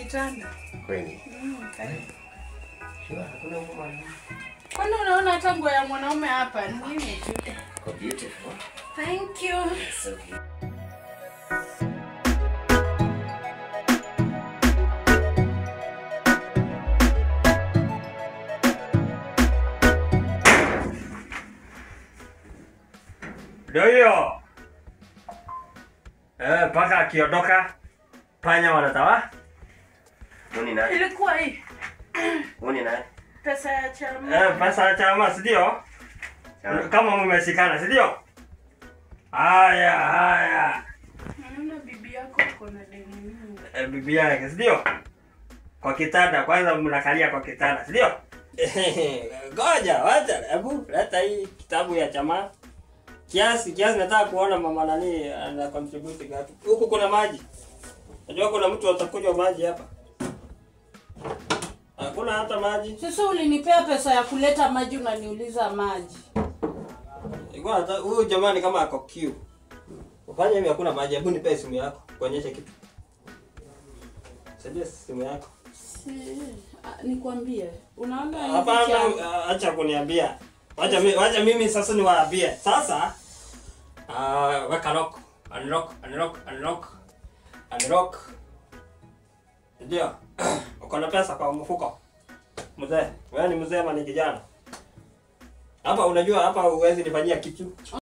kitanda. Kweli. Karibu. Sure, hakuna mwanaume. Kwani unaona hata nguo ya mwanaume hapa ni mimi tu. Ko beautiful. Thank you. So beautiful. Ndio hiyo. Paka akiondoka panya wanatawa. Muni nani? Ilikuwa hii. Muni nani? Pesa ya chama. Pesa ya chama, si ndio? Kama mmeshikana, si ndio? Haya, haya. Naona bibi yako uko na deni mingi. Bibi yake, si ndio? Kwa kitanda, kwanza mnakalia kwa kitanda, si ndio? Ngoja, wacha, hebu leta hii kitabu ya chama. Kiasi nataka kuona mama nani ana contribute gapi. Huku kuna maji. Najua kuna mtu atakunywa maji hapa. Hakuna hata maji. Sasa ulinipea pesa ya kuleta maji unaniuliza maji. Igwa hata huyu jamani kama ako kiu. Ufanye hivi, hakuna maji. Hebu nipe simu yako kuonyesha kitu. Sasa simu yako. Si nikwambie. Unaona hivi? Hapana, acha kuniambia. Wacha mimi sasa niwaambie. Sasa weka lock, unlock, unlock, unlock. Unlock. Ndio. Uko na pesa kwa mfuko? Mzee, wewe ni mzee ama ni kijana? Hapa unajua hapa huwezi nifanyia kitu.